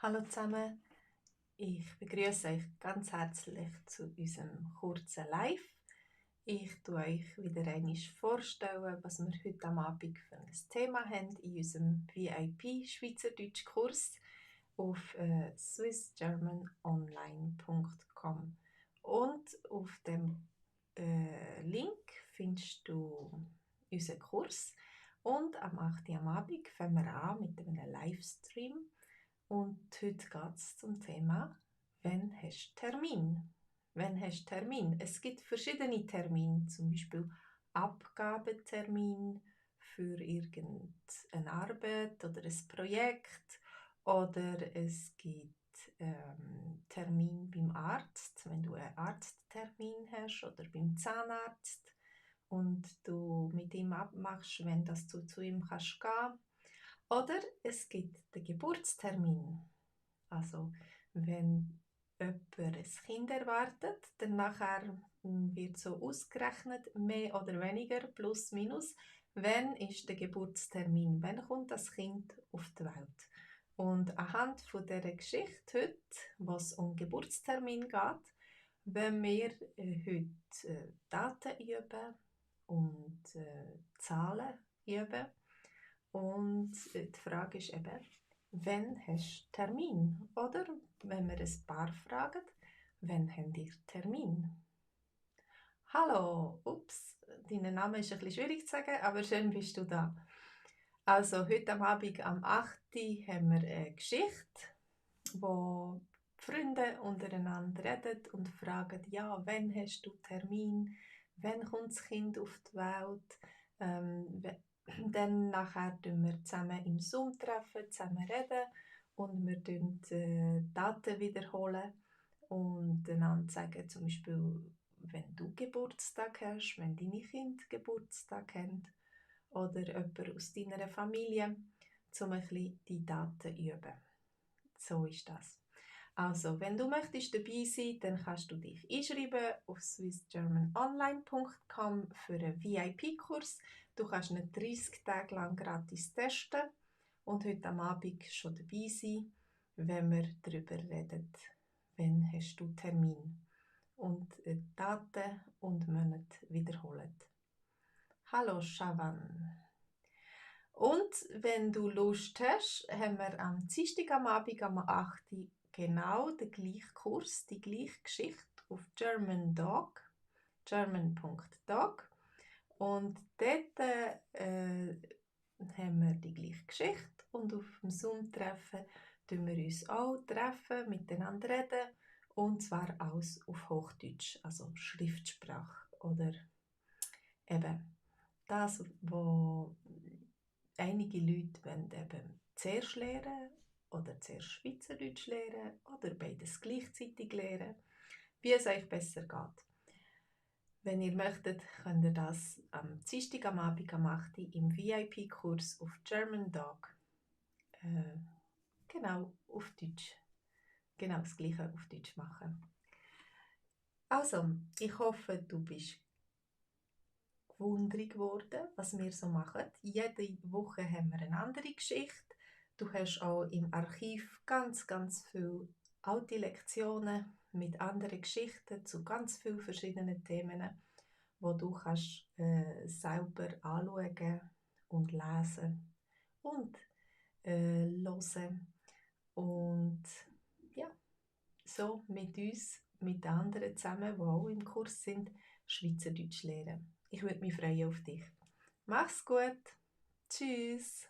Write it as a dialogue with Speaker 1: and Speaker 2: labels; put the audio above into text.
Speaker 1: Hallo zusammen, ich begrüße euch ganz herzlich zu unserem kurzen Live. Ich tue euch wieder einmal vorstellen, was wir heute am Abend für ein Thema haben in unserem VIP Schweizerdeutsch-Kurs auf swissgermanonline.com. Und auf dem Link findest du unseren Kurs. Und am 8. Uhr am Abend fangen wir an mit einem Livestream. Und heute geht es zum Thema, wann hast du Termin? Wann hast du Termin? Es gibt verschiedene Termine, zum Beispiel Abgabetermin für irgendeine Arbeit oder ein Projekt, oder es gibt Termin beim Arzt, wenn du einen Arzttermin hast, oder beim Zahnarzt und du mit ihm abmachst, wenn du zu ihm kannst gehen. Oder es gibt den Geburtstermin. Also wenn jemand ein Kind erwartet, dann nachher wird so ausgerechnet, mehr oder weniger, plus minus, wann ist der Geburtstermin, wann kommt das Kind auf die Welt. Und anhand von dieser Geschichte heute, was um Geburtstermin geht, wenn wir heute Daten üben und Zahlen üben. Und die Frage ist eben, wann hast du Termin? Oder wenn wir ein Paar fragen, wann habt ihr Termin? Hallo, ups, dein Name ist ein bisschen schwierig zu sagen, aber schön bist du da. Also heute am Abend am 8. Uhr haben wir eine Geschichte, wo Freunde untereinander reden und fragen, ja, wann hast du Termin? Wann kommt das Kind auf die Welt? Dann nachher treffen wir zusammen im Zoom treffen, zusammen reden und wir Daten wiederholen und einander sagen, zum Beispiel, wenn du Geburtstag hast, wenn deine Kinder Geburtstag haben oder jemand aus deiner Familie, um ein bisschen die Daten zu üben. So ist das. Also, wenn du möchtest dabei sein, dann kannst du dich einschreiben auf swissgermanonline.com für einen VIP-Kurs. Du kannst ihn 30 Tage lang gratis testen und heute am Abend schon dabei sein, wenn wir darüber reden, wann hast du Termin und Daten und Monate wiederholen. Hallo Shavan. Und wenn du Lust hast, haben wir am Dienstag am Abend am 8. Uhr genau den gleichen Kurs, die gleiche Geschichte auf German.dog. Und dort haben wir die gleiche Geschichte und auf dem Zoom-Treffen treffen wir uns auch treffen, miteinander reden und zwar alles auf Hochdeutsch, also Schriftsprache oder eben das, was einige Leute wollen eben zuerst lernen oder zuerst Schweizerdeutsch lernen oder beides gleichzeitig lernen, wie es euch besser geht. Wenn ihr möchtet, könnt ihr das am Dienstag am Abend am 8. Uhr im VIP-Kurs auf German.dog genau auf Deutsch, genau das Gleiche auf Deutsch machen. Also, ich hoffe, du bist wundrig geworden, was wir so machen. Jede Woche haben wir eine andere Geschichte. Du hast auch im Archiv ganz, ganz viele alte Lektionen mit anderen Geschichten zu ganz vielen verschiedenen Themen, wo du kannst selber anschauen und lesen und hören und ja, so mit uns, mit den anderen zusammen, die auch im Kurs sind, Schweizerdeutsch lernen. Ich würde mich freuen auf dich. Mach's gut. Tschüss.